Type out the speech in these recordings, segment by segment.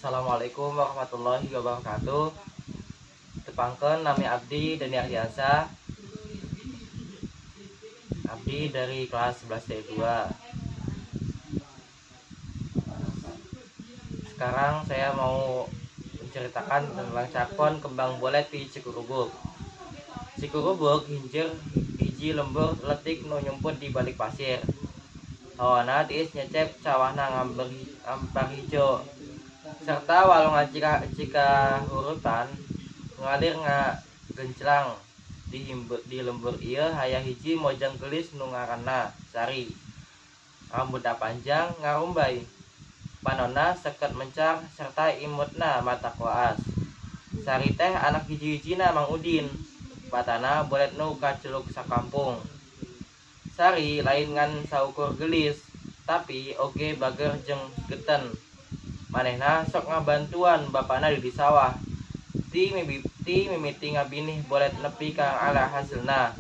Assalamualaikum warahmatullahi wabarakatuh. Tepangkeun, nami abdi Dani Ardiansyah. Abdi dari kelas 11 D2. Sekarang saya mau menceritakan tentang cakon kembang bolet di Cikurubuk. Cikurubuk hinjeur hiji lembur letik nu nyumput di balik pasir. Hawana tiis nyecep, sawahna ngampar hijo serta walungan Cikahuripan ngalir ngagenclang. Di lembur ieu aya hiji mojang geulis nu ngaranna Sari. Rambutna panjang ngarumbay, panonna seket mencar serta imutna matak waas. Sari teh anak hiji-hijina Mang Udin, patana bolet nu kaceluk sakampung. Sari lain ngan saukur geulis, tapi oge bager jeung geten. Manehna sok ngabantuan bapana di sawah ti mimiti ngabinih bolet nepi ka ngala hasilna.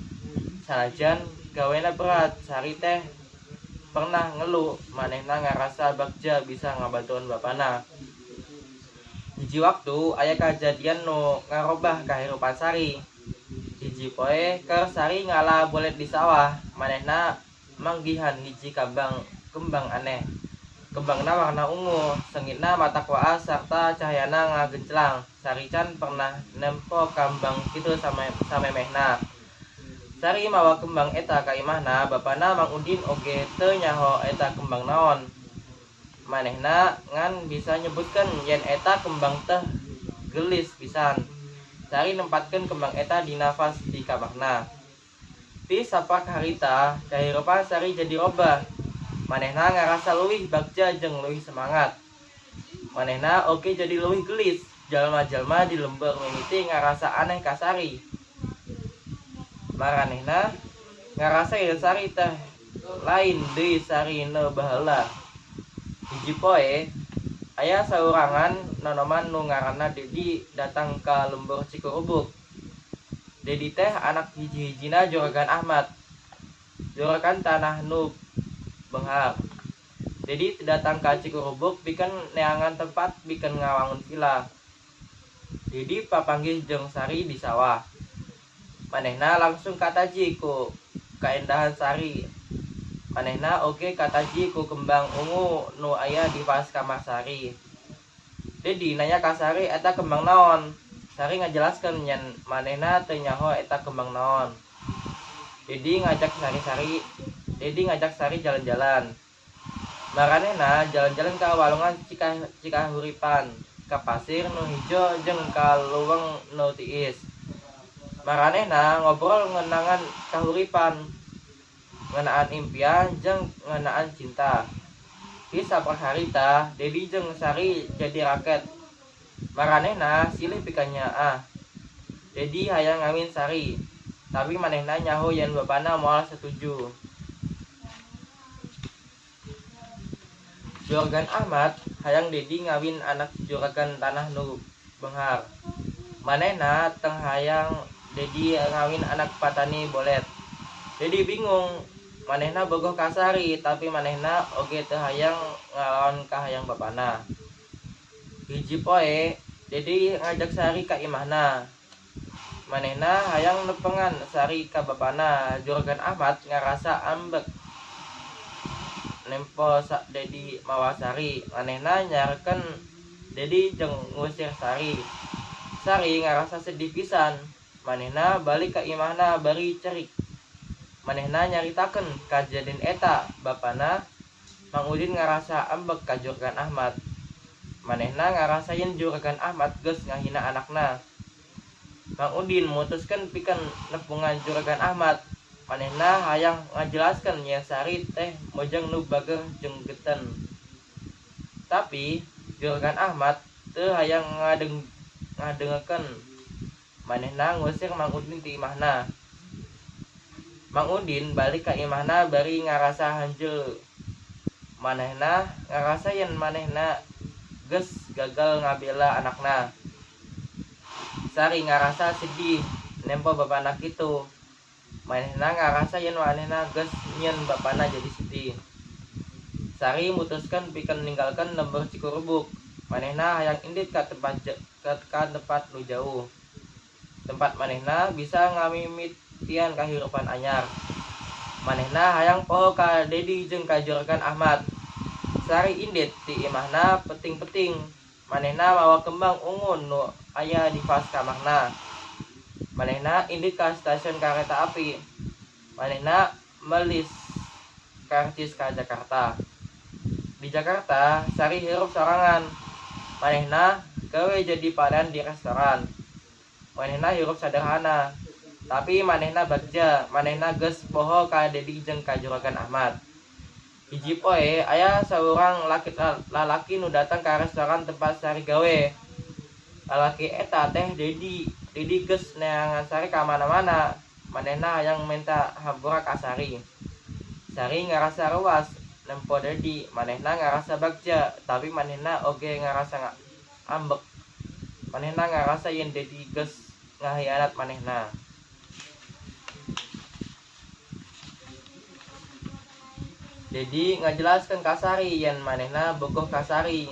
Sanajan gawena berat, Sari teh pernah ngelu. Manehna ngarasa bagja bisa ngabantuan bapana. Hiji waktu aya kajadian nu ngarobah kahirupan Sari. Hiji poe keur Sari ngala bolet di sawah, manehna manggihan hiji kembang aneh. Kembangna warna ungu, sengitna matak waas sarta cahayana ngagenclang. Sari can pernah nempo kambang kitu samemehna. Sari mawa kembang eta ka imahna, bapana Mang Udin oge teu nyaho eta kembang naon. Manehna ngan bisa nyebutkeun yen eta kembang teh geulis pisan. Sari nempatkeun kembang eta dina vas di kamarna. Ti saprak harita, kahirupan Sari jadi robah. Manehna ngarasa leuwih bagja jeung leuwih semangat. Manehna oge jadi leuwih geulis. Jalma-jalma di lembur mimiti ngarasa aneh ka Sari. Maranehna ngarasa yen Sari teh lain deui Sari nu baheula. Hiji poe aya saurangan nonoman nu ngaranna Dedi datang ka lembur Cikurubuk. Dedi teh anak hiji-hijina Juragan Ahmad, juragan tanah nu beunghar. Dedi datang ka Cikurubuk pikeun neangan tempat pikeun ngawangun vila. Dedi papanggih jeung Sari di sawah. Manehna langsung kataji ku kaendahan Sari. Manehna oge kataji ku kembang ungu nu aya di vas kamar Sari. Dedi nanya ka Sari eta kembang naon. Sari ngajelaskeun yen manehna teu nyaho eta kembang naon. Dedi ngajak Sari jalan-jalan. Maranehna jalan-jalan ka walungan Cikahuripan, ka pasir nu hijo jeung ka leuweung nu tiis. Maranehna ngobrol ngeunaan kahuripan, ngeunaan impian jeung ngeunaan cinta. Di saprak harita, Dedi jeung Sari jadi raket. Maranehna silih pikanyaah. Dedi hayang ngawin Sari, tapi manehna nyaho yen bapana moal satuju. Juragan Ahmad hayang Dedi ngawin anak juragan tanah nu beunghar. Manehna teu hayang Dedi ngawin anak patani bolet. Dedi bingung, manehna bogoh ka Sari, tapi manehna oge teu hayang ngalawan kahayang bapana. Hiji poe, Dedi ngajak Sari ka imahna. Manehna hayang nepengan Sari ka bapana. Juragan Ahmad ngarasa ambek nempo Dedi mawa Sari. Manehna nyarekeun Dedi jeung ngusir Sari. Sari ngarasa sedih pisan. Manehna balik ka imahna bari cerik. Manehna nyaritakeun kajadian eta. Bapana Mang Udin ngarasa ambek ka Juragan Ahmad. Manehna ngarasa yen Juragan Ahmad geus ngahina anakna. Mang Udin mutuskeun pikeun nepungan Juragan Ahmad. Manehna hayang ngajelaskeun yen Sari teh mojang nu bager jeung geten. Tapi Juragan Ahmad teu hayang ngadengekeun. Manehna ngusir Mang Udin ti imahna. Mang Udin balik ka imahna bari ngarasa hanjeul. Manehna ngarasa yen manehna geus gagal ngabela anakna. Sari ngarasa sedih nempo bapana kitu. Manehna ngarasa yen manehna geus nyieun bapana jadi sedih. Sari mutuskeun pikeun ninggalkeun lembur Cikurubuk. Manehna hayang indit ka tempat nu jauh. Tempat manehna bisa ngamimitian kahirupan anyar. Manehna hayang poho ka Dedi jeung ka Juragan Ahmad. Sari indit ti imahna peuting-peuting. Manehna mawa kembang ungu nu aya di vas kamarna. Manehna indit ka stasiun kareta api. Manehna meuli karcis ka Jakarta. Di Jakarta, Sari hirup sorangan. Manehna gawe jadi palayan di restoran. Manehna hirup sederhana, tapi manehna bagja. Manehna geus poho ka Dedi jeung ka Juragan Ahmad. Hiji poe aya saurang lalaki nu datang ka restoran tempat Sari gawe. Lalaki eta teh Dedi. Dedi geus neangan Sari ka mana-mana. Manehna hayang menta hampura ka Sari. Sari ngarasa ruas nempo Dedi. Manehna ngarasa bagja, tapi manehna oge ngarasa ambek. Manehna ngarasa yen Dedi geus ngahianat manehna. Dedi ngajelaskeun ka Sari yen manehna bogoh ka Sari.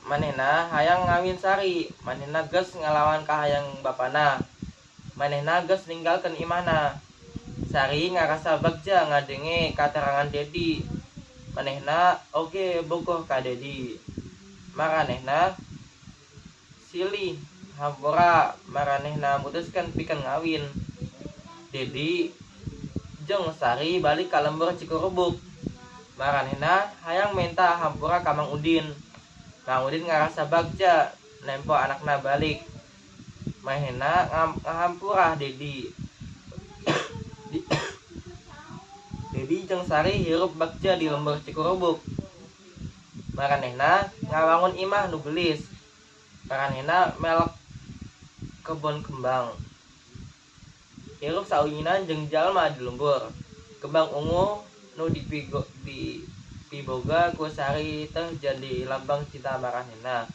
Manehna hayang ngawin Sari. Manehna geus ngalawan kahayang bapana. Manehna geus ninggalkeun imahna. Sari ngarasa bagja ngadenge katerangan Dedi. Manehna oge bogoh ka Dedi. Maranehna silih hampura. Maranehna mutuskeun pikeun ngawin. Dedi jeung Sari balik ka lembur Cikurubuk. Maranehna hayang menta hampura ka Mang Udin. Mang Udin ngarasa bagja nempo anakna balik. Manehna ngahampura Dedi. Dedi jeung Sari hirup bagja di lembur Cikurubuk. Maranehna ngawangun imah nu geulis. Maranehna melek kebon kembang. Hirup saunyinan jeung jalma di lembur. Kembang ungu nu dipiboga ku Sari teh jadi lambang cinta maranehna.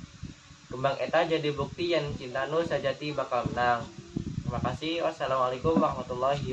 Kembang eta jadi bukti yen cinta nu sajati bakal menang. Terima kasih. Wassalamualaikum warahmatullahi wabarakatuh.